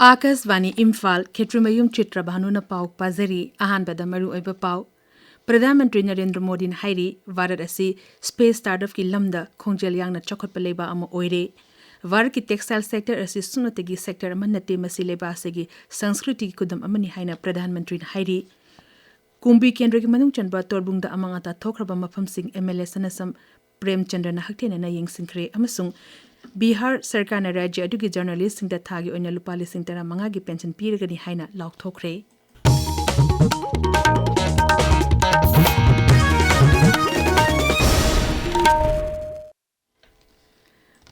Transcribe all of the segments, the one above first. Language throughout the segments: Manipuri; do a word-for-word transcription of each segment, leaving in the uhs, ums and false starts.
ꯑꯥꯀꯥꯁꯕꯥꯅꯤ ꯏꯝꯐꯥꯜ, ꯈꯦꯇ꯭ꯔꯤꯃꯌꯨꯝ ꯆꯤꯇ꯭ꯔ ꯚꯥꯅꯨꯅ ꯄꯥꯎ ꯄꯥꯖꯔꯤ꯫ ꯑꯍꯥꯟꯕꯗ ꯃꯔꯨꯑꯣꯏꯕ ꯄꯥꯎ꯫ ꯄ꯭ꯔꯙꯥꯟ ꯃꯟꯇ꯭ꯔꯤ ꯅꯔꯦꯟꯗ꯭ꯔ ꯃꯣꯗꯤꯅ ꯍꯥꯏꯔꯤ, ꯚꯥꯔꯠ ꯑꯁꯤ ꯁ꯭ꯄꯦꯁ ꯁ꯭ꯇꯥꯔꯠꯑꯞꯀꯤ ꯂꯝꯗ ꯈꯣꯡꯖꯦꯜ ꯌꯥꯡꯅ ꯆꯥꯎꯈꯠꯄ ꯂꯩꯕꯥꯛ ꯑꯃ ꯑꯣꯏꯔꯦ꯫ ꯚꯥꯔꯠꯀꯤ ꯇꯦꯛꯁꯇꯥꯏꯜ ꯁꯦꯛꯇꯔ ꯑꯁꯤ ꯁꯨꯞꯅꯇꯒꯤ ꯁꯦꯛꯇꯔ ꯑꯃ ꯅꯠꯇꯦ, ꯃꯁꯤ ꯂꯩꯕꯥꯛ ꯑꯁꯤꯒꯤ ꯁꯪꯁꯀ꯭ꯔꯤꯇꯤꯒꯤ ꯈꯨꯗꯝ ꯑꯃꯅꯤ ꯍꯥꯏꯅ ꯄ꯭ꯔꯙꯥꯟ ꯃꯟꯇ꯭ꯔꯤꯅ ꯍꯥꯏꯔꯤ꯫ ꯀꯨꯝꯕꯤ ꯀꯦꯟꯗ꯭ꯔꯒꯤ ꯃꯅꯨꯡ ꯆꯟꯕ ꯇꯣꯔꯕꯨꯡꯗ ꯑꯃꯥꯡ ꯑꯇꯥ ꯊꯣꯛꯈ꯭ꯔꯕ ꯃꯐꯝꯁꯤꯡ ꯑꯦꯝ ꯑꯦꯜ ꯑꯦ ꯁꯅꯥꯁꯝ ꯄ꯭ꯔꯦꯝꯆꯟꯗ꯭ꯔꯅ ꯍꯛꯊꯦꯡꯅꯅ ꯌꯦꯡꯁꯤꯟꯈ꯭ꯔꯦ ꯑꯃꯁꯨꯡ ꯕꯤꯍꯥꯔ ꯁꯔꯀꯥꯔꯅ ꯔꯥꯖ꯭ꯌ ꯑꯗꯨꯒꯤ ꯖꯔꯅꯦꯂꯤꯁꯁꯤꯡꯗ ꯊꯥꯒꯤ ꯑꯣꯏꯅ ꯂꯨꯄꯥ ꯂꯤꯁꯤꯡ ꯇꯔꯥꯃꯉꯥꯒꯤ ꯄꯦꯟꯁꯟ ꯄꯤꯔꯒꯅꯤ ꯍꯥꯏꯅ ꯂꯥꯎꯊꯣꯛꯈ꯭ꯔꯦ꯫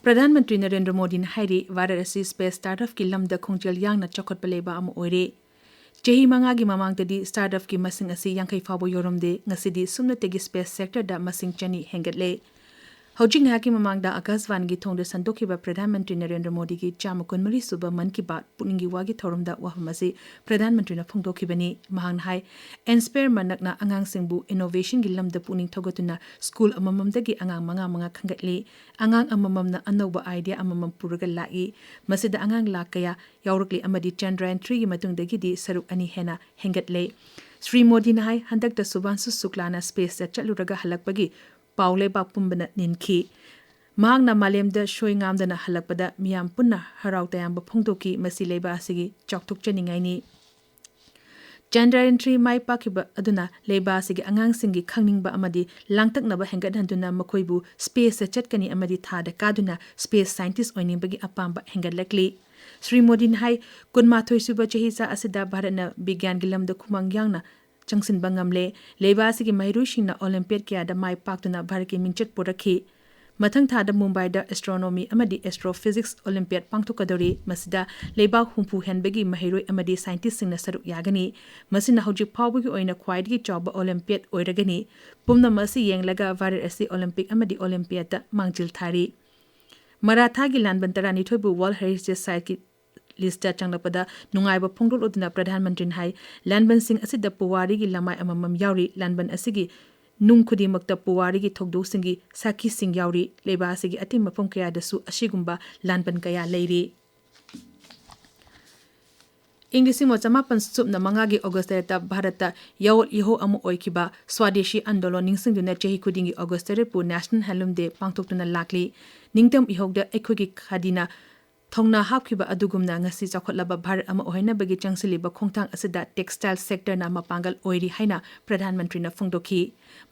ꯄ꯭ꯔꯙꯥꯟ ꯃꯟꯇ꯭ꯔꯤ ꯅꯔꯦꯟꯗ꯭ꯔ ꯃꯣꯗꯤꯅ ꯍꯥꯏꯔꯤ, ꯚꯥꯔꯠ ꯑꯁꯤ ꯁ꯭ꯄꯦꯁ ꯁ꯭ꯇꯥꯔꯠꯑꯞꯀꯤ ꯂꯝꯗ ꯈꯣꯡꯖꯦꯜ ꯌꯥꯡꯅ ꯆꯥꯎꯈꯠꯄ ꯂꯩꯕꯥꯛ ꯑꯃ ꯑꯣꯏꯔꯦ꯫ ꯆꯍꯤ ꯃꯉꯥꯒꯤ ꯃꯃꯥꯡꯗꯗꯤ ꯁ꯭ꯇꯥꯔꯠꯑꯞꯀꯤ ꯃꯁꯤꯡ ꯑꯁꯤ ꯌꯥꯡꯈꯩ ꯐꯥꯎꯕ ꯌꯧꯔꯝꯗꯦ, ꯉꯁꯤꯗꯤ ꯁꯨꯞꯅꯇꯒꯤ ꯁ꯭ꯄꯦꯁ ꯁꯦꯛꯇꯔꯗ ꯃꯁꯤꯡ ꯆꯅꯤ ꯍꯦꯟꯒꯠꯂꯦ꯫ ꯍꯧꯖꯤꯛ ꯉꯥꯏꯍꯥꯛꯀꯤ ꯃꯃꯥꯡꯗ ꯑꯀꯥꯁꯕꯥꯅꯤꯒꯤ ꯊꯣꯡꯗ ꯁꯟꯗꯣꯛꯈꯤꯕ ꯄ꯭ꯔꯙꯥꯟ ꯃꯟꯇ꯭ꯔꯤ ꯅꯔꯦꯟꯗ꯭ꯔ ꯃꯣꯗꯤꯒꯤ ꯆꯥꯝꯃ ꯀꯨꯟꯃꯔꯤ ꯁꯨꯕ ꯃꯟ ꯀꯤ ꯕꯥꯠ ꯄꯨꯛꯅꯤꯡꯒꯤ ꯋꯥꯒꯤ ꯊꯧꯔꯝꯗ ꯋꯥꯐꯝ ꯑꯁꯤ ꯄ꯭ꯔꯙꯥꯟ ꯃꯟꯇ꯭ꯔꯤꯅ ꯐꯣꯡꯗꯣꯛꯈꯤꯕꯅꯤ꯫ ꯃꯍꯥꯛꯅ ꯍꯥꯏ, ꯏꯟꯁꯄꯥꯌꯔ ꯃꯅꯛꯅ ꯑꯉꯥꯡꯁꯤꯡꯕꯨ ꯏꯅꯣꯚꯦꯁꯟꯒꯤ ꯂꯝꯗ ꯄꯨꯛꯅꯤꯡ ꯊꯧꯒꯠꯇꯨꯅ ꯁ꯭ꯀꯨꯜ ꯑꯃꯃꯝꯗꯒꯤ ꯑꯉꯥꯡ ꯃꯉꯥ ꯃꯉꯥ ꯈꯟꯒꯠꯂꯤ꯫ ꯑꯉꯥꯡ ꯑꯃꯃꯝꯅ ꯑꯅꯧꯕ ꯑꯥꯏꯗꯤꯌꯥ ꯑꯃꯃꯝ ꯄꯨꯔꯒ ꯂꯥꯛꯏ꯫ ꯃꯁꯤꯗ ꯑꯉꯥꯡ ꯂꯥꯈ ꯀꯌꯥ ꯌꯥꯎꯔꯛꯂꯤ ꯑꯃꯗꯤ ꯆꯟꯗ꯭ꯔꯌꯥꯟ ꯊ꯭ꯔꯤꯒꯤ ꯃꯇꯨꯡꯗꯒꯤꯗꯤ ꯁꯔꯨꯛ ꯑꯅꯤ ꯍꯦꯟꯅ ꯍꯦꯟꯒꯠꯂꯦ꯫ ꯁ꯭ꯔꯤ ꯃꯣꯗꯤꯅ ꯍꯥꯏ, ꯍꯟꯗꯛꯇ ꯁꯨꯚꯥꯟꯁꯨ ꯁꯨꯛꯂꯥꯅ ꯁ꯭ꯄꯦꯁꯇ ꯆꯠꯂꯨꯔꯒ ꯍꯜꯂꯛꯄꯒꯤ ꯄꯥꯎ ꯂꯩꯕꯥꯛ ꯄꯨꯝꯕꯅ ꯅꯤꯟꯈꯤ꯫ ꯃꯍꯥꯛꯅ ꯃꯥꯂꯦꯝꯗ ꯁꯣꯏ ꯉꯥꯝꯗꯅ ꯍꯜꯂꯛꯄꯗ ꯃꯤꯌꯥꯝ ꯄꯨꯟꯅ ꯍꯔꯥꯎ ꯇꯌꯥꯝꯕ ꯐꯣꯡꯗꯣꯛꯈꯤ꯫ ꯃꯁꯤ ꯂꯩꯕꯥꯛ ꯑꯁꯤꯒꯤ ꯆꯥꯎꯊꯣꯛꯆꯅꯤꯡꯉꯥꯏꯅꯤ꯫ ꯆꯟꯗ꯭ꯔꯌꯥꯟ ꯊ꯭ꯔꯤ ꯃꯥꯏ ꯄꯥꯛꯈꯤꯕ ꯑꯗꯨꯅ ꯂꯩꯕꯥꯛ ꯑꯁꯤꯒꯤ ꯑꯉꯥꯡꯁꯤꯡꯒꯤ ꯈꯪꯅꯤꯡꯕ ꯑꯃꯗꯤ ꯂꯥꯡꯇꯛꯅꯕ ꯍꯦꯟꯒꯠꯍꯟꯗꯨꯅ ꯃꯈꯣꯏꯕꯨ ꯁ꯭ꯄꯦꯁꯇ ꯆꯠꯀꯅꯤ ꯑꯃꯗꯤ ꯊꯥꯗ ꯀꯥꯗꯨꯅ ꯁ꯭ꯄꯦꯁ ꯁꯥꯏꯟꯇꯤꯁ ꯑꯣꯏꯅꯤꯡꯕꯒꯤ ꯑꯄꯥꯝꯕ ꯍꯦꯟꯒꯠꯂꯛꯂꯤ꯫ ꯁ꯭ꯔꯤ ꯃꯣꯗꯤꯅ ꯍꯥꯏ, ꯀꯨꯟꯃꯥꯊꯣꯏ ꯁꯨꯕ ꯆꯍꯤꯆꯥ ꯑꯁꯤꯗ ꯚꯥꯔꯠꯅ ꯕꯤꯒ꯭ꯌꯥꯟꯒꯤ ꯂꯝꯗ ꯈꯨꯃꯥꯡ ꯌꯥꯡꯅ ꯆꯪꯁꯤꯟꯕ ꯉꯝꯂꯦ꯫ ꯂꯩꯕꯥꯛ ꯑꯁꯤꯒꯤ ꯃꯍꯩꯔꯣꯏꯁꯤꯡꯅ ꯑꯣꯂꯤꯝꯄꯤꯌꯥꯗ ꯀꯌꯥꯗ ꯃꯥꯏ ꯄꯥꯛꯇꯨꯅ ꯚꯥꯔꯠꯀꯤ ꯃꯤꯡꯆꯠ ꯄꯨꯔꯛꯈꯤ꯫ ꯃꯊꯪ ꯊꯥꯗ ꯃꯨꯝꯕꯥꯏꯗ ꯑꯦꯁꯇ꯭ꯔꯣꯅꯣꯃꯤ ꯑꯃꯗꯤ ꯑꯦꯁꯇ꯭ꯔꯣꯐꯤꯖꯤꯛꯁ ꯑꯣꯂꯤꯝꯄꯤꯌꯥꯗ ꯄꯥꯡꯊꯣꯛꯀꯗꯧꯔꯤ꯫ ꯃꯁꯤꯗ ꯂꯩꯕꯥꯛ ꯍꯨꯝꯐꯨ ꯍꯦꯟꯕꯒꯤ ꯃꯍꯩꯔꯣꯏ ꯑꯃꯗꯤ ꯁꯥꯏꯟꯇꯤꯁꯁꯤꯡꯅ ꯁꯔꯨꯛ ꯌꯥꯒꯅꯤ꯫ ꯃꯁꯤꯅ ꯍꯧꯖꯤꯛ ꯐꯥꯎꯕꯒꯤ ꯑꯣꯏꯅ ꯈ꯭ꯋꯥꯏꯗꯒꯤ ꯆꯥꯎꯕ ꯑꯣꯂꯤꯝꯄꯤꯌꯥꯗ ꯑꯣꯏꯔꯒꯅꯤ꯫ ꯄꯨꯝꯅꯃꯛ ꯑꯁꯤ ꯌꯦꯡꯂꯒ ꯚꯥꯔꯠ ꯑꯁꯤ ꯑꯣꯂꯤꯝꯄꯤꯛ ꯑꯃꯗꯤ ꯑꯣꯂꯤꯝꯄꯤꯌꯥꯗꯇ ꯃꯥꯡꯖꯤꯜ ꯊꯥꯔꯤ꯫ ꯃꯔꯥꯊꯥꯒꯤ ꯂꯥꯟꯕꯟ ꯇꯔꯥꯅꯤꯊꯣꯏꯕꯨ ꯋꯥꯔꯜꯗ ꯍꯦꯔꯤꯇꯦꯖ ꯁꯥꯏꯠꯀꯤ ꯂꯤꯁꯇ ꯆꯪꯂꯛꯄꯗ ꯅꯨꯡꯉꯥꯏꯕ ꯐꯣꯡꯗꯣꯛꯂꯗꯨꯅ ꯄ꯭ꯔꯙꯥꯟ ꯃꯟꯇ꯭ꯔꯤꯅ ꯍꯥꯏ, ꯂꯥꯟꯕꯟꯁꯤꯡ ꯑꯁꯤꯗ ꯄꯨꯋꯥꯔꯤꯒꯤ ꯂꯃꯥꯏ ꯑꯃꯃꯝ ꯌꯥꯎꯔꯤ꯫ ꯂꯥꯟꯕꯟ ꯑꯁꯤꯒꯤ ꯅꯨꯡ ꯈꯨꯗꯤꯡꯃꯛꯇ ꯄꯨꯋꯥꯔꯤꯒꯤ ꯊꯧꯗꯣꯛꯁꯤꯡꯒꯤ ꯁꯥꯈꯤꯁꯤꯡ ꯌꯥꯎꯔꯤ꯫ ꯂꯩꯕꯥꯛ ꯑꯁꯤꯒꯤ ꯑꯇꯩ ꯃꯐꯝ ꯀꯌꯥꯗꯁꯨ ꯑꯁꯤꯒꯨꯝꯕ ꯂꯥꯟꯕꯟ ꯀꯌꯥ ꯂꯩꯔꯤ꯫ ꯏꯪ ꯂꯤꯁꯤꯡ ꯑꯃ ꯆꯃꯥꯄꯟ ꯁꯨꯞꯅ ꯃꯉꯥꯒꯤ ꯑꯣꯒꯁ ꯇꯔꯦꯠꯇ ꯚꯥꯔꯠꯇ ꯌꯥꯑꯣꯜ ꯏꯍꯧ ꯑꯃ ꯑꯣꯏꯈꯤꯕ ꯁ꯭ꯋꯥꯗꯦꯁꯤ ꯑꯟꯗꯣꯂꯟ ꯅꯤꯡꯁꯤꯡꯗꯨꯅ ꯆꯍꯤ ꯈꯨꯗꯤꯡꯒꯤ ꯑꯣꯒꯁ ꯇꯔꯦꯠꯄꯨ National Handloom Day ꯄꯥꯡꯊꯣꯛꯇꯨꯅ ꯂꯥꯛꯂꯤ꯫ ꯅꯤꯡꯇꯝ ꯏꯍꯧꯗ ꯑꯩꯈꯣꯏꯒꯤ ꯈꯥꯗꯤꯅ ꯊꯧꯅꯥ ꯍꯥꯞꯈꯤꯕ ꯑꯗꯨꯒꯨꯝꯅ ꯉꯁꯤ ꯆꯥꯎꯈꯠꯂꯕ ꯚꯥꯔꯠ ꯑꯃ ꯑꯣꯏꯍꯟꯅꯕꯒꯤ ꯆꯪꯁꯤꯜꯂꯤꯕ ꯈꯣꯡꯊꯥꯡ ꯑꯁꯤꯗ textile sectorꯅ ꯃꯄꯥꯡꯒꯜ ꯑꯣꯏꯔꯤ ꯍꯥꯏꯅ ꯄ꯭ꯔꯙꯥꯟ ꯃꯟꯇ꯭ꯔꯤꯅ ꯐꯣꯡꯗꯣꯛꯈꯤ꯫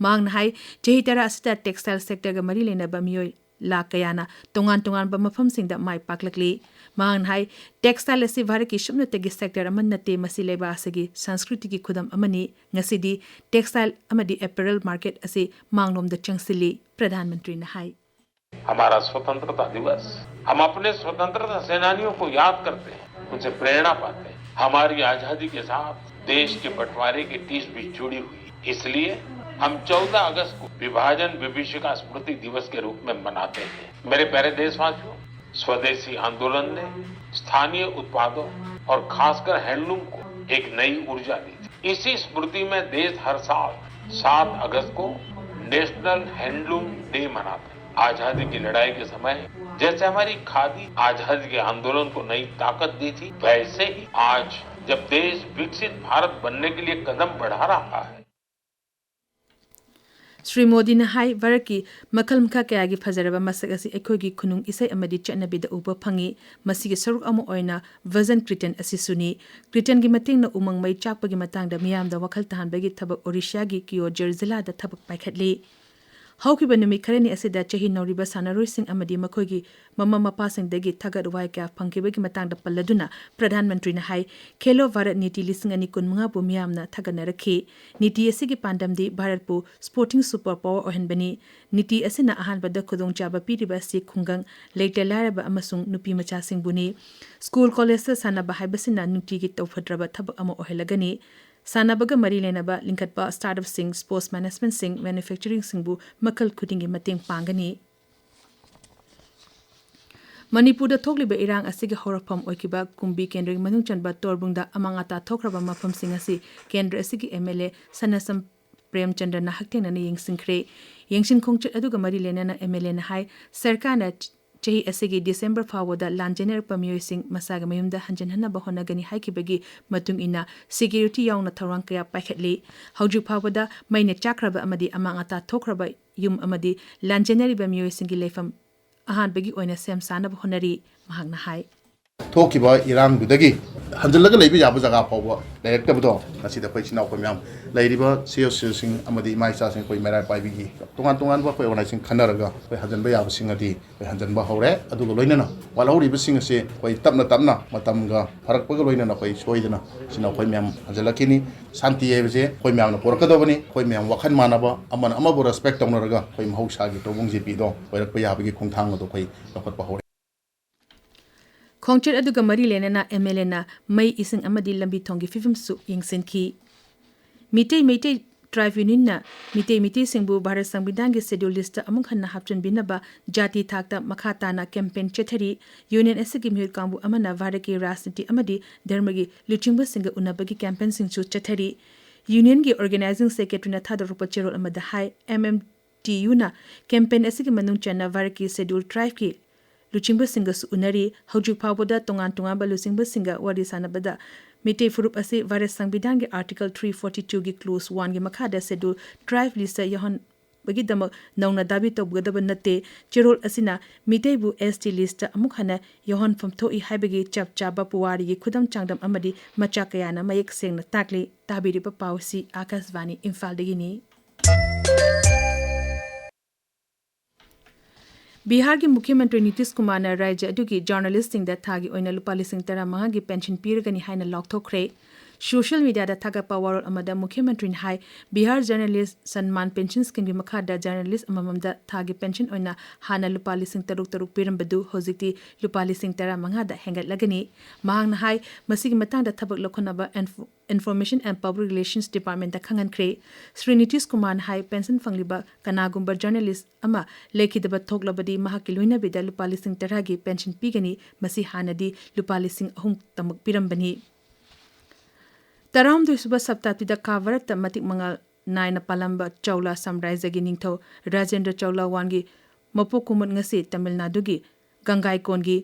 ꯃꯍꯥꯛꯅ ꯍꯥꯏ, ꯆꯍꯤ ꯇꯔꯥ ꯑꯁꯤꯗ textile sectorꯒ ꯃꯔꯤ ꯂꯩꯅꯕ ꯃꯤꯑꯣꯏ ꯂꯥꯈ ꯀꯌꯥꯅ ꯇꯣꯉꯥꯟ ꯇꯣꯉꯥꯟꯕ ꯃꯐꯝꯁꯤꯡꯗ ꯃꯥꯏ ꯄꯥꯛꯂꯛꯂꯤ꯫ ꯃꯍꯥꯛꯅ ꯍꯥꯏ, textile ꯑꯁꯤ ꯚꯥꯔꯠꯀꯤ ꯁꯨꯞꯅꯇꯒꯤ sector ꯑꯃ ꯅꯠꯇꯦ, ꯃꯁꯤ ꯂꯩꯕꯥꯛ ꯑꯁꯤꯒꯤ ꯁꯪꯁꯀ꯭ꯔꯤꯇꯤꯒꯤ ꯈꯨꯗꯝ ꯑꯃꯅꯤ꯫ ꯉꯁꯤꯗꯤ textile ꯑꯃꯗꯤ apparel market ꯑꯁꯤ ꯃꯥꯡꯂꯣꯝꯗ ꯆꯪꯁꯤꯜꯂꯤ, ꯄ꯭ꯔꯙꯥꯟ ꯃꯟꯇ꯭ꯔꯤꯅ ꯍꯥꯏ꯫ हमारा स्वतंत्रता दिवस, हम अपने स्वतंत्रता सेनानियों को याद करते हैं, उनसे प्रेरणा पाते हैं। हमारी आजादी के साथ देश के बंटवारे की टीस भी जुड़ी हुई है। इसलिए हम चौदह अगस्त को विभाजन विभीषिका स्मृति दिवस के रूप में मनाते हैं। मेरे प्यारे देशवासियों, स्वदेशी आंदोलन ने स्थानीय उत्पादों और खासकर हैंडलूम को एक नई ऊर्जा दी थी। इसी स्मृति में देश हर साल सात अगस्त को नेशनल हैंडलूम डे मनाता है। आजादी की लड़ाई के समय जैसे हमारी खादी आजादी के आंदोलन को नई ताकत दी थी, वैसे ही आज जब देश विकसित भारत बनने के लिए कदम बढ़ा रहा है, ꯁ꯭ꯔꯤ ꯃꯣꯗꯤꯅ ꯍꯥꯏ, ꯚꯥꯔꯠꯀꯤ ꯃꯈꯜ ꯃꯈꯥ ꯀꯌꯥꯒꯤ ꯐꯖꯔꯕ ꯃꯁꯛ ꯑꯁꯤ ꯑꯩꯈꯣꯏꯒꯤ ꯈꯨꯅꯨꯡ ꯏꯁꯩ ꯑꯃꯗꯤ ꯆꯠꯅꯕꯤꯗ ꯎꯕ ꯐꯪꯏ꯫ ꯃꯁꯤꯒꯤ ꯁꯔꯨꯛ ꯑꯃ ꯑꯣꯏꯅ ꯚꯖꯟ ꯀ꯭ꯔꯤꯇꯟ ꯑꯁꯤꯁꯨꯅꯤ꯫ ꯀ꯭ꯔꯤꯇꯟꯒꯤ ꯃꯇꯦꯡꯅ ꯎꯃꯪ ꯃꯩ ꯆꯥꯛꯄꯒꯤ ꯃꯇꯥꯡꯗ ꯃꯤꯌꯥꯝꯗ ꯋꯥꯈꯜ ꯇꯥꯍꯟꯕꯒꯤ ꯊꯕꯛ ꯑꯣꯔꯤꯁꯥꯒꯤ ꯀꯤꯌꯣꯟꯖꯔ ꯖꯤꯂꯥꯗ ꯊꯕꯛ ꯄꯥꯏꯈꯠꯂꯤ꯫ ꯍꯧꯈꯤꯕ ꯅꯨꯃꯤꯠ ꯈꯔꯅꯤ ꯑꯁꯤꯗ ꯆꯍꯤ ꯅꯧꯔꯤꯕ ꯁꯥꯟꯅꯔꯣꯏꯁꯤꯡ ꯑꯃꯗꯤ ꯃꯈꯣꯏꯒꯤ ꯃꯃꯥ ꯃꯄꯥꯁꯤꯡꯗꯒꯤ ꯊꯥꯒꯠ ꯋꯥꯍꯩ ꯀꯌꯥ ꯐꯪꯈꯤꯕꯒꯤ ꯃꯇꯥꯡꯗ ꯄꯜꯂꯗꯨꯅ ꯄ꯭ꯔꯙꯥꯟ ꯃꯟꯇ꯭ꯔꯤꯅ ꯍꯥꯏ, ꯈꯦꯂꯣ ꯚꯥꯔꯠ ꯅꯤꯇꯤ ꯂꯤꯁꯤꯡ ꯑꯅꯤ ꯀꯨꯟꯃꯉꯥꯕꯨ ꯃꯤꯌꯥꯝꯅ ꯊꯥꯒꯠꯅꯔꯛꯈꯤ꯫ ꯅꯤꯇꯤ ꯑꯁꯤꯒꯤ ꯄꯥꯟꯗꯝꯗꯤ ꯚꯥꯔꯠꯄꯨ sporting super power ꯑꯣꯏꯍꯟꯕꯅꯤ꯫ ꯅꯤꯇꯤ ꯑꯁꯤꯅ ꯑꯍꯥꯟꯕꯗ ꯈꯨꯗꯣꯡꯆꯥꯕ ꯄꯤꯔꯤꯕ ꯑꯁꯤ ꯈꯨꯡꯒꯪ, ꯂꯩꯇ ꯂꯥꯏꯔꯕ ꯑꯃꯁꯨꯡ ꯅꯨꯄꯤ ꯃꯆꯥꯁꯤꯡꯕꯨꯅꯤ꯫ ꯁ꯭ꯀꯨꯜ ꯀꯣꯂꯦꯖꯇ ꯁꯥꯟꯅꯕ ꯍꯥꯏꯕꯁꯤꯅ ꯅꯨꯡꯇꯤꯒꯤ ꯇꯧꯐꯗ꯭ꯔꯕ ꯊꯕꯛ ꯑꯃ ꯑꯣꯏꯍꯜꯂꯒꯅꯤ꯫ ꯁꯥꯟꯅꯕꯒ ꯃꯔꯤ ꯂꯩꯅꯕ ꯂꯤꯡꯈꯠꯄ startupꯁꯤꯡ, sports managementꯁꯤꯡ, manufacturingꯁꯤꯡꯕꯨ ꯃꯈꯜ ꯈꯨꯗꯤꯡꯒꯤ ꯃꯇꯦꯡ ꯄꯥꯡꯒꯅꯤ꯫ ꯃꯅꯤꯄꯨꯔꯗ ꯊꯣꯛꯂꯤꯕ ꯏꯔꯥꯡ ꯑꯁꯤꯒꯤ ꯍꯧꯔꯛꯐꯝ ꯑꯣꯏꯈꯤꯕ ꯀꯨꯝꯕꯤ ꯀꯦꯟꯗ꯭ꯔꯒꯤ ꯃꯅꯨꯡ ꯆꯟꯕ ꯇꯣꯔꯕꯨꯡꯗ ꯑꯃꯥꯡ ꯑꯇꯥ ꯊꯣꯛꯈ꯭ꯔꯕ ꯃꯐꯝꯁꯤꯡ ꯑꯁꯤ ꯀꯦꯟꯗ꯭ꯔ ꯑꯁꯤꯒꯤ MLA ꯁꯅꯥꯁꯝ ꯄ꯭ꯔꯦꯝꯆꯟꯗ꯭ꯔꯅ ꯍꯛꯊꯦꯡꯅꯅ ꯌꯦꯡꯁꯤꯟꯈ꯭ꯔꯦ꯫ ꯌꯦꯡꯁꯤꯟ ꯈꯣꯡꯆꯠ ꯑꯗꯨꯒ ꯃꯔꯤ ꯂꯩꯅꯅ MLAꯅ ꯍꯥꯏ, ꯁꯔꯀꯥꯔꯅ ꯆ-, ꯆꯍꯤ ꯑꯁꯤꯒꯤ ꯗꯤꯁꯦꯝꯕꯔ ꯐꯥꯎꯕꯗ ꯂꯥꯟꯖꯦꯟꯅꯔꯛꯄ ꯃꯤꯑꯣꯏꯁꯤꯡ ꯃꯁꯥꯒꯤ ꯃꯌꯨꯝꯗ ꯍꯟꯖꯤꯟꯍꯟꯅꯕ ꯍꯣꯠꯅꯒꯅꯤ ꯍꯥꯏꯈꯤꯕꯒꯤ ꯃꯇꯨꯡ ꯏꯟꯅ ꯁꯦꯀ꯭ꯌꯨꯔꯤꯇꯤ ꯌꯥꯎꯅ ꯊꯧꯔꯥꯡ ꯀꯌꯥ ꯄꯥꯏꯈꯠꯂꯤ꯫ ꯍꯧꯖꯤꯛ ꯐꯥꯎꯕꯗ ꯃꯩꯅ ꯆꯥꯛꯈ꯭ꯔꯕ ꯑꯃꯗꯤ ꯑꯃꯥꯡ ꯑꯇꯥ ꯊꯣꯛꯈ꯭ꯔꯕ ꯌꯨꯝ ꯑꯃꯗꯤ ꯂꯥꯟꯖꯦꯟꯅꯔꯤꯕ ꯃꯤꯑꯣꯏꯁꯤꯡꯒꯤ ꯂꯩꯐꯝ ꯑꯍꯥꯟꯕꯒꯤ ꯑꯣꯏꯅ ꯁꯦꯝ ꯁꯥꯅꯕ ꯍꯣꯠꯅꯔꯤ꯫ ꯃꯍꯥꯛꯅ ꯍꯥꯏ꯫ ꯊꯣꯛꯈꯤꯕ ꯏꯔꯥꯡꯗꯨꯗꯒꯤ ꯍꯟꯖꯤꯜꯂꯒ ꯂꯩꯕ ꯌꯥꯕ ꯖꯒꯥ ꯐꯥꯎꯕ ꯂꯩꯔꯛꯇꯕꯗꯣ ꯉꯁꯤꯗ ꯑꯩꯈꯣꯏ ꯏꯆꯤꯟ ꯏꯅꯥꯎ ꯑꯩꯈꯣꯏ ꯃꯌꯥꯝ ꯂꯩꯔꯤꯕ ꯁꯤ ꯑꯦꯁ ꯁꯤꯁꯤꯡ ꯑꯃꯗꯤ ꯏꯃꯥ ꯏꯆꯥꯁꯤꯡ ꯑꯩꯈꯣꯏ ꯃꯩꯔꯥ ꯄꯥꯏꯕꯤꯒꯤ ꯇꯣꯉꯥꯟ ꯇꯣꯉꯥꯟꯕ ꯑꯩꯈꯣꯏ ꯑꯣꯔꯒꯅꯥꯏꯖꯦꯁꯟ ꯈꯟꯅꯔꯒ ꯑꯩꯈꯣꯏ ꯍꯟꯖꯤꯟꯕ ꯌꯥꯕꯁꯤꯡ ꯑꯗꯤ ꯑꯩꯈꯣꯏ ꯍꯟꯖꯤꯟꯕ ꯍꯧꯔꯦ꯫ ꯑꯗꯨꯒ ꯂꯣꯏꯅꯅ ꯋꯥꯠꯍꯧꯔꯤꯕꯁꯤꯡ ꯑꯁꯤ ꯑꯩꯈꯣꯏ ꯇꯞꯅ ꯇꯞꯅ ꯃꯇꯝꯒ ꯐꯔꯛꯄꯒ ꯂꯣꯏꯅꯅ ꯑꯩꯈꯣꯏ ꯁꯣꯏꯗꯅ ꯏꯆꯤꯟ ꯏꯅꯥꯎ ꯑꯩꯈꯣꯏ ꯃꯌꯥꯝ ꯍꯟꯖꯤꯜꯂꯛꯈꯤꯅꯤ꯫ ꯁꯥꯟꯇꯤ ꯍꯥꯏꯕꯁꯦ ꯑꯩꯈꯣꯏ ꯃꯌꯥꯝꯅ ꯄꯨꯔꯛꯀꯗꯕꯅꯤ꯫ ꯑꯩꯈꯣꯏ ꯃꯌꯥꯝ ꯋꯥꯈꯜ ꯃꯥꯟꯅꯕ, ꯑꯃꯅ ꯑꯃꯕꯨ ꯔꯦꯁꯄꯦꯛ ꯇꯧꯅꯔꯒ ꯑꯩꯈꯣꯏ ꯃꯍꯧꯁꯥꯒꯤ ꯇꯧꯕꯨꯡ ꯖꯤꯄꯤꯗꯣ ꯑꯣꯏꯔꯛꯄ ꯌꯥꯕꯒꯤ ꯈꯣꯡꯊꯥꯡ ꯑꯗꯨ ꯑꯩꯈꯣꯏ ꯂꯧꯈꯠꯄ ꯍꯧꯔꯦ꯫ ꯈꯣꯡꯆꯠ ꯑꯗꯨꯒ ꯃꯔꯤ ꯂꯩꯅꯅ ꯑꯦꯝ ꯑꯦꯜ ꯑꯦꯅ ꯃꯩ, ꯏꯁꯤꯡ ꯑꯃꯗꯤ ꯂꯝꯕꯤ ꯊꯣꯡꯒꯤ ꯐꯤꯕꯝꯁꯨ ꯌꯦꯡꯁꯤꯟꯈꯤ꯫ ꯃꯤꯇꯩ ꯃꯩꯇꯩ ꯇ꯭ꯔꯥꯏꯕ ꯌꯨꯅꯤꯌꯟꯅ ꯃꯤꯇꯩ ꯃꯤꯇꯩꯁꯤꯡꯕꯨ ꯚꯥꯔꯠ ꯁꯪꯕꯤꯙꯥꯟꯒꯤ ꯁꯦꯗ꯭ꯌꯨꯜ ꯂꯤꯁꯇ ꯑꯃꯨꯛ ꯍꯟꯅ ꯍꯥꯞꯆꯤꯟꯕꯤꯅꯕ ꯖꯥꯇꯤ ꯊꯥꯛꯇ ꯃꯈꯥ ꯇꯥꯅ ꯀꯦꯝꯄꯦꯟ ꯆꯠꯊꯔꯤ꯫ ꯌꯨꯅꯤꯌꯟ ꯑꯁꯤꯒꯤ ꯃꯤꯍꯨꯠ ꯀꯥꯡꯕꯨ ꯑꯃꯅ ꯚꯥꯔꯠꯀꯤ ꯔꯥꯖꯅꯤꯇꯤ ꯑꯃꯗꯤ ꯙꯔꯃꯒꯤ ꯂꯨꯆꯤꯡꯕꯁꯤꯡꯒ ꯎꯅꯕꯒꯤ ꯀꯦꯝꯄꯦꯟꯁꯤꯡꯁꯨ ꯆꯠꯊꯔꯤ꯫ ꯌꯨꯅꯤꯌꯟꯒꯤ ꯑꯣꯔꯒꯅꯥꯏꯖꯤꯡ ꯁꯦꯀ꯭ꯔꯦꯇꯔꯤꯅ ꯊꯥꯗꯣꯔꯛꯄ ꯆꯦꯔꯣꯜ ꯑꯃꯗ ꯍꯥꯏ, ꯑꯦꯝ ꯑꯦꯝ ꯇꯤ ꯌꯨꯅ ꯀꯦꯝꯄꯦꯟ ꯑꯁꯤꯒꯤ ꯃꯅꯨꯡ ꯆꯟꯅ ꯚꯥꯔꯠꯀꯤ ꯁꯦꯗ꯭ꯌꯨꯜ ꯇ꯭ꯔꯥꯏꯕꯀꯤ ꯂꯨꯆꯤꯡꯕꯁꯤꯡꯒꯁꯨ ꯎꯅꯔꯤ꯫ ꯍꯧꯖꯤꯛ ꯐꯥꯎꯕꯗ ꯇꯣꯉꯥꯟ ꯇꯣꯉꯥꯟꯕ ꯂꯨꯆꯤꯡꯕꯁꯤꯡꯒ ꯋꯥꯔꯤ ꯁꯥꯟꯅꯕꯗ ꯃꯤꯇꯩ ꯐꯨꯔꯨꯞ ꯑꯁꯤ ꯚꯥꯔꯠ ꯁꯪꯕꯤꯙꯥꯟꯒꯤ ꯑꯥꯔꯇꯤꯀꯜ ꯊ꯭ꯔꯤ ꯐꯣꯔꯇꯤ ꯇꯨꯒꯤ ꯀ꯭ꯂꯣꯖ ꯋꯥꯟꯒꯤ ꯃꯈꯥꯗ ꯁꯦꯗ꯭ꯌꯨꯜ ꯇ꯭ꯔꯥꯏꯕ ꯂꯤꯁꯇ ꯌꯥꯎꯍꯟꯕꯒꯤꯗꯃꯛ ꯅꯧꯅ ꯗꯥꯕꯤ ꯇꯧꯒꯗꯕ ꯅꯠꯇꯦ꯫ ꯆꯦꯔꯣꯜ ꯑꯁꯤꯅ ꯃꯤꯇꯩꯕꯨ ꯑꯦꯁ ꯇꯤ ꯂꯤꯁꯇ ꯑꯃꯨꯛ ꯍꯟꯅ ꯌꯥꯎꯍꯟꯐꯝ ꯊꯣꯛꯏ ꯍꯥꯏꯕꯒꯤ ꯆꯞ ꯆꯥꯕ ꯄꯨꯋꯥꯔꯤꯒꯤ ꯈꯨꯗꯝ ꯆꯥꯡꯗꯝ ꯑꯃꯗꯤ ꯃꯆꯥꯛ ꯀꯌꯥꯅ ꯃꯌꯦꯛ ꯁꯦꯡꯅ ꯇꯥꯛꯂꯤ꯫ ꯇꯥꯕꯤꯔꯤꯕ ꯄꯥꯎ ꯑꯁꯤ ꯑꯥꯀꯥꯁꯕꯥꯅꯤ ꯏꯝꯐꯥꯜꯗꯒꯤꯅꯤ꯫ ꯕꯤꯍꯥꯔꯒꯤ ꯃꯨꯈ꯭ꯌ ꯃꯟꯇ꯭ꯔꯤ ꯅꯤꯇꯤꯁ ꯀꯨꯃꯥꯔꯅ ꯔꯥꯖ꯭ꯌ ꯑꯗꯨꯒꯤ ꯖꯔꯅꯦꯂꯤꯁꯁꯤꯡꯗ ꯊꯥꯒꯤ ꯑꯣꯏꯅ ꯂꯨꯄꯥ ꯂꯤꯁꯤꯡ ꯇꯔꯥꯃꯉꯥꯒꯤ ꯄꯦꯟꯁꯟ ꯄꯤꯔꯒꯅꯤ ꯍꯥꯏꯅ ꯂꯥꯎꯊꯣꯛꯈ꯭ꯔꯦ꯫ ꯁꯣꯁꯤꯌꯦꯜ ꯃꯤꯗꯤꯌꯥꯗ ꯊꯥꯒꯠꯄ ꯋꯥꯔꯣꯜ ꯑꯃꯗ ꯃꯨꯈ꯭ꯌ ꯃꯟꯇ꯭ꯔꯤꯅ ꯍꯥꯏ, ꯕꯤꯍꯥꯔ ꯖꯔꯅꯦꯂꯤꯁ ꯁꯟꯃꯥꯟ ꯄꯦꯟꯁꯟ ꯁ꯭ꯀꯤꯝꯒꯤ ꯃꯈꯥꯗ ꯖꯔꯅꯦꯂꯤꯁ ꯑꯃꯃꯝꯗ ꯊꯥꯒꯤ ꯄꯦꯟꯁꯟ ꯑꯣꯏꯅ ꯍꯥꯟꯅ ꯂꯨꯄꯥ ꯂꯤꯁꯤꯡ ꯇꯔꯨꯛ ꯇꯔꯨꯛ ꯄꯤꯔꯝꯕꯗꯨ ꯍꯧꯖꯤꯛꯇꯤ ꯂꯨꯄꯥ ꯂꯤꯁꯤꯡ ꯇꯔꯥꯃꯉꯥꯗ ꯍꯦꯟꯒꯠꯂꯒꯅꯤ꯫ ꯃꯍꯥꯛꯅ ꯍꯥꯏ, ꯃꯁꯤꯒꯤ ꯃꯇꯥꯡꯗ ꯊꯕꯛ ꯂꯧꯈꯠꯅꯕ info-, Information and Public Relations Departmentꯇ ꯈꯪꯍꯟꯈ꯭ꯔꯦ꯫ ꯁ꯭ꯔꯤ ꯅꯤꯇꯤꯁ ꯀꯨꯃꯥꯔꯅ ꯍꯥꯏ, ꯄꯦꯟꯁꯟ ꯐꯪꯂꯤꯕ ꯀꯅꯥꯒꯨꯝꯕ ꯖꯔꯅꯦꯂꯤꯁ ꯑꯃ ꯂꯩꯈꯤꯗꯕ ꯊꯣꯛꯂꯕꯗꯤ ꯃꯍꯥꯛꯀꯤ ꯂꯣꯏꯅꯕꯤꯗ ꯂꯨꯄꯥ ꯂꯤꯁꯤꯡ ꯇꯔꯥꯒꯤ ꯄꯦꯟꯁꯟ ꯄꯤꯒꯅꯤ꯫ ꯃꯁꯤ ꯍꯥꯟꯅꯗꯤ ꯂꯨꯄꯥ ꯂꯤꯁꯤꯡ ꯑꯍꯨꯝ ꯇꯃꯛ ꯄꯤꯔꯝꯕꯅꯤ꯫ ꯇꯔꯥꯍꯨꯝꯗꯣꯏ ꯁꯨꯕ ꯁꯞꯇꯥꯕꯗꯤꯗ ꯈꯥ ꯚꯥꯔꯠꯇ ꯃꯇꯤꯛ ꯃꯉꯥꯜ ꯅꯥꯏꯅ ꯄꯥꯜꯂꯝꯕ ꯆꯧꯂꯥ ꯁꯥꯝꯔꯥꯖ꯭ꯌꯒꯤ ꯅꯤꯡꯊꯧ ꯔꯥꯖꯦꯟꯗ꯭ꯔ ꯆꯧꯂꯥ ꯋꯥꯟꯒꯤ ꯃꯄꯣꯛ ꯀꯨꯝꯑꯣꯟ ꯉꯁꯤ ꯇꯥꯃꯤꯜ ꯅꯥꯗꯨꯒꯤ ꯒꯪꯒꯥꯏꯀꯣꯟꯒꯤ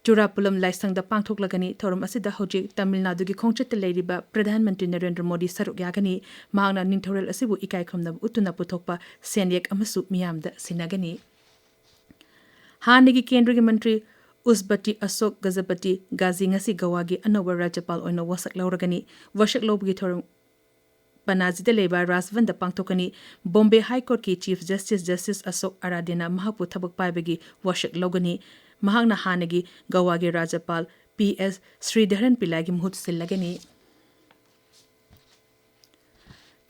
ꯆꯨꯔꯥꯄꯨꯂꯝ ꯂꯥꯏꯁꯪꯗ ꯄꯥꯡꯊꯣꯛꯂꯒꯅꯤ꯫ ꯊꯧꯔꯝ ꯑꯁꯤꯗ ꯍꯧꯖꯤꯛ ꯇꯥꯃꯤꯜ ꯅꯥꯗꯨꯒꯤ ꯈꯣꯡꯆꯠꯇ ꯂꯩꯔꯤꯕ ꯄ꯭ꯔꯙꯥꯟ ꯃꯟꯇ꯭ꯔꯤ ꯅꯔꯦꯟꯗ꯭ꯔ ꯃꯣꯗꯤ ꯁꯔꯨꯛ ꯌꯥꯒꯅꯤ꯫ ꯃꯍꯥꯛꯅ ꯅꯤꯡꯊꯧꯔꯦꯜ ꯑꯁꯤꯕꯨ ꯏꯀꯥꯏ ꯈꯨꯝꯅꯕ ꯎꯠꯇꯨꯅ ꯄꯨꯊꯣꯛꯄ ꯁꯦꯟꯌꯦꯛ ꯑꯃꯁꯨ ꯃꯤꯌꯥꯝꯗ ꯁꯤꯟꯅꯒꯅꯤ꯫ ꯍꯥꯟꯅꯒꯤ ꯀꯦꯟꯗ꯭ꯔꯒꯤ ꯃꯟꯇ꯭ꯔꯤ ꯎꯁꯕꯇꯤ ꯑꯁꯣꯛ ꯒꯖꯄꯇꯤ ꯒꯥꯖꯤ ꯉꯁꯤ ꯒꯋꯥꯒꯤ ꯑꯅꯧꯕ ꯔꯥꯖ꯭ꯌꯄꯥꯜ ꯑꯣꯏꯅ ꯋꯥꯁꯛ ꯂꯧꯔꯒꯅꯤ꯫ ꯋꯥꯁꯛ ꯂꯧꯕꯒꯤ ꯊꯧꯔꯝ ꯄꯅꯥꯖꯤꯗ ꯂꯩꯕ ꯔꯥꯖꯚꯟꯗ ꯄꯥꯡꯊꯣꯛꯀꯅꯤ꯫ ꯕꯣꯝꯕꯦ ꯍꯥꯏ ꯀꯣꯔꯠꯀꯤ ꯆꯤꯐ ꯖꯁꯇꯤꯁ ꯖꯁꯇꯤꯁ ꯑꯁꯣꯛ ꯑꯔꯥꯗꯦꯅ ꯃꯍꯥꯛꯄꯨ ꯊꯕꯛ ꯄꯥꯏꯕꯒꯤ ꯋꯥꯁꯛ ꯂꯧꯒꯅꯤ꯫ ꯃꯍꯥꯛꯅ ꯍꯥꯟꯅꯒꯤ ꯒꯋꯥꯒꯤ ꯔꯥꯖ꯭ꯌꯄꯥꯜ ꯄꯤ ꯑꯦꯁ ꯁ꯭ꯔꯤꯙꯔꯟ ꯄꯤꯂꯥꯏꯒꯤ ꯃꯍꯨꯠ ꯁꯤꯜꯂꯒꯅꯤ꯫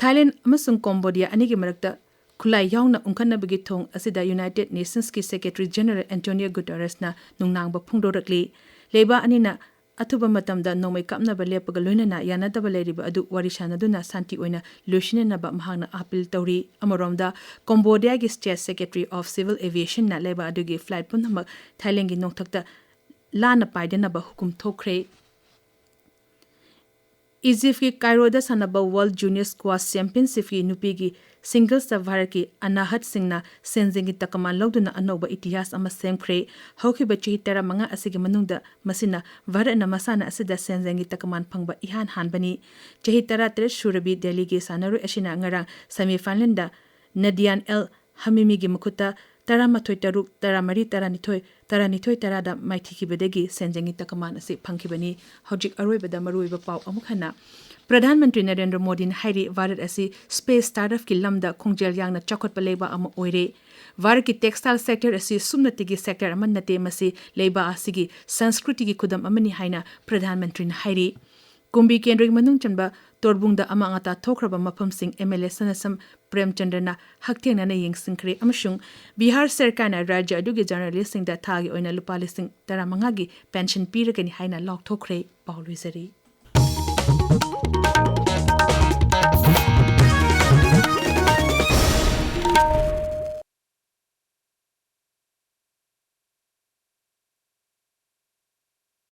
ꯊꯥꯏꯂꯦꯟ ꯑꯃꯁꯨꯡ ꯀꯣꯝꯕꯣꯗꯤꯌꯥ ꯑꯅꯤꯒꯤ ꯃꯔꯛꯇ ꯈꯨꯠꯂꯥꯏ ꯌꯥꯎꯅ ꯎꯪꯈꯠꯅꯕꯒꯤ ꯊꯣꯡ ꯑꯁꯤꯗ ꯌꯨꯅꯥꯏꯇꯦꯗ ꯅꯦꯁꯟꯁꯀꯤ ꯁꯦꯀ꯭ꯔꯦꯇꯔꯤ ꯖꯦꯅꯔꯦꯜ ꯑꯦꯟꯇꯣꯅꯤꯌꯣ ꯒꯨꯇꯦꯔꯦꯁꯅ ꯅꯨꯡꯅꯥꯡꯕ ꯐꯣꯡꯗꯣꯔꯛꯂꯤ꯫ ꯂꯩꯕꯥꯛ ꯑꯅꯤꯅ ꯑꯊꯨꯕ ꯃꯇꯝꯗ ꯅꯣꯡꯃꯩ ꯀꯥꯞꯅꯕ ꯂꯦꯞꯄꯒ ꯂꯣꯏꯅꯅ ꯌꯥꯅꯗꯕ ꯂꯩꯔꯤꯕ ꯑꯗꯨ ꯋꯥꯔꯤ ꯁꯥꯅꯗꯨꯅ ꯁꯥꯟꯇꯤ ꯑꯣꯏꯅ ꯂꯣꯏꯁꯤꯟꯅꯅꯕ ꯃꯍꯥꯛꯅ ꯑꯥꯄꯤꯜ ꯇꯧꯔꯤ꯫ ꯑꯃꯔꯣꯝꯗ, ꯀꯣꯝꯕꯣꯗꯤꯌꯥꯒꯤ ꯁ꯭ꯇꯦꯠ ꯁꯦꯀ꯭ꯔꯦꯇꯔꯤ ꯑꯣꯐ ꯁꯤꯚꯤꯜ ꯑꯦꯚꯤꯌꯦꯁꯟꯅ ꯂꯩꯕꯥꯛ ꯑꯗꯨꯒꯤ ꯐ꯭ꯂꯥꯏꯠ ꯄꯨꯝꯅꯃꯛ ꯊꯥꯏꯂꯦꯟꯒꯤ ꯅꯣꯡꯊꯛꯇ ꯂꯥꯟꯅ ꯄꯥꯏꯗꯅꯕ ꯍꯨꯀꯨꯝ ꯊꯣꯛꯈ꯭ꯔꯦ꯫ ꯏꯖꯤꯞꯀꯤ ꯀꯥꯏꯔꯣꯗ ꯁꯥꯟꯅꯕ ꯋꯥꯔꯜꯗ ꯖꯨꯅꯤꯌꯔ ꯁ꯭ꯀ꯭ꯋꯥꯁ ꯆꯦꯝꯄꯤꯌꯟꯁꯤꯞꯀꯤ ꯅꯨꯄꯤꯒꯤ ꯁꯤꯡꯒꯜꯁꯇ ꯚꯥꯔꯠꯀꯤ ꯑꯅꯥꯍꯠ ꯁꯤꯡꯅ ꯁꯦꯟꯖꯦꯡꯒꯤ ꯇꯀꯃꯥꯟ ꯂꯧꯗꯨꯅ ꯑꯅꯧꯕ ꯏꯇꯤꯍꯥꯁ ꯑꯃ ꯁꯦꯝꯈ꯭ꯔꯦ꯫ ꯍꯧꯈꯤꯕ ꯆꯍꯤ ꯇꯔꯥꯃꯉꯥ ꯑꯁꯤꯒꯤ ꯃꯅꯨꯡꯗ ꯃꯁꯤꯅ ꯚꯥꯔꯠꯅ ꯃꯁꯥꯟꯅ ꯑꯁꯤꯗ ꯁꯦꯟꯖꯦꯡꯒꯤ ꯇꯀꯃꯥꯟ ꯐꯪꯕ ꯏꯍꯥꯟ ꯍꯥꯟꯕꯅꯤ꯫ ꯆꯍꯤ ꯇꯔꯥꯇꯔꯦꯠ ꯁꯨꯔꯕꯤ ꯗꯦꯜꯂꯤꯒꯤ ꯁꯥꯟꯅꯔꯣꯏ ꯑꯁꯤꯅ ꯉꯔꯥꯡ ꯁꯦꯃꯤꯐꯥꯏꯅꯦꯜꯗ ꯅꯗꯤꯌꯥꯟ ꯑꯦꯜ ꯍꯃꯤꯃꯤꯒꯤ ꯃꯈꯨꯠꯇ ꯇꯔꯥꯃꯥꯊꯣꯏ ꯇꯔꯨꯛ, ꯇꯔꯥꯃꯔꯤ ꯇꯔꯥꯅꯤꯊꯣꯏ, ꯇꯔꯥꯅꯤꯊꯣꯏ ꯇꯔꯥꯗ ꯃꯥꯏꯊꯤꯈꯤꯕꯗꯒꯤ ꯁꯦꯟꯖꯦꯡꯒꯤ ꯇꯀꯃꯥꯟ ꯑꯁꯤ ꯐꯪꯈꯤꯕꯅꯤ꯫ ꯍꯧꯖꯤꯛ ꯑꯔꯣꯏꯕꯗ ꯃꯔꯨꯑꯣꯏꯕ ꯄꯥꯎ ꯑꯃꯨꯛ ꯍꯟꯅ꯫ ꯄ꯭ꯔꯙꯥꯟ ꯃꯟꯇ꯭ꯔꯤ ꯅꯔꯦꯟꯗ꯭ꯔ ꯃꯣꯗꯤꯅ ꯍꯥꯏꯔꯤ, ꯚꯥꯔꯠ ꯑꯁꯤ ꯁ꯭ꯄꯦꯁ ꯁ꯭ꯇꯥꯔꯠꯑꯞꯀꯤ ꯂꯝꯗ ꯈꯣꯡꯖꯦꯜ ꯌꯥꯡꯅ ꯆꯥꯎꯈꯠꯄ ꯂꯩꯕꯥꯛ ꯑꯃ ꯑꯣꯏꯔꯦ꯫ ꯚꯥꯔꯠꯀꯤ ꯇꯦꯛꯁꯇꯥꯏꯜ ꯁꯦꯛꯇꯔ ꯑꯁꯤ ꯁꯨꯞꯅꯇꯒꯤ ꯁꯦꯛꯇꯔ ꯑꯃ ꯅꯠꯇꯦ, ꯃꯁꯤ ꯂꯩꯕꯥꯛ ꯑꯁꯤꯒꯤ ꯁꯪꯁꯀ꯭ꯔꯤꯇꯤꯒꯤ ꯈꯨꯗꯝ ꯑꯃꯅꯤ ꯍꯥꯏꯅ ꯄ꯭ꯔꯙꯥꯟ ꯃꯟꯇ꯭ꯔꯤꯅ ꯍꯥꯏꯔꯤ꯫ ꯀꯨꯝꯕꯤ ꯀꯦꯟꯗ꯭ꯔꯒꯤ ꯃꯅꯨꯡ ꯆꯟꯕ ꯇꯣꯔꯕꯨꯡꯗ ꯑꯃꯥꯡ ꯑꯇꯥ ꯊꯣꯛꯈ꯭ꯔꯕ ꯃꯐꯝꯁꯤꯡ ꯑꯦꯝ ꯑꯦꯜ ꯑꯦ ꯁꯅꯥꯁꯝ ꯄ꯭ꯔꯦꯝꯆꯟꯗ꯭ꯔꯅ ꯍꯛꯊꯦꯡꯅꯅ ꯌꯦꯡꯁꯤꯟꯈ꯭ꯔꯦ ꯑꯃꯁꯨꯡ ꯕꯤꯍꯥꯔ ꯁꯔꯀꯥꯔꯅ ꯔꯥꯖ꯭ꯌ ꯑꯗꯨꯒꯤ ꯖꯔꯅꯦꯂꯤꯁꯁꯤꯡꯗ ꯊꯥꯒꯤ ꯑꯣꯏꯅ ꯂꯨꯄꯥ ꯂꯤꯁꯤꯡ ꯇꯔꯥꯃꯉꯥꯒꯤ ꯄꯦꯟꯁꯟ ꯄꯤꯔꯒꯅꯤ ꯍꯥꯏꯅ ꯂꯥꯎꯊꯣꯛꯈ꯭ꯔꯦ꯫ ꯄꯥꯎ ꯂꯣꯏꯖꯔꯦ꯫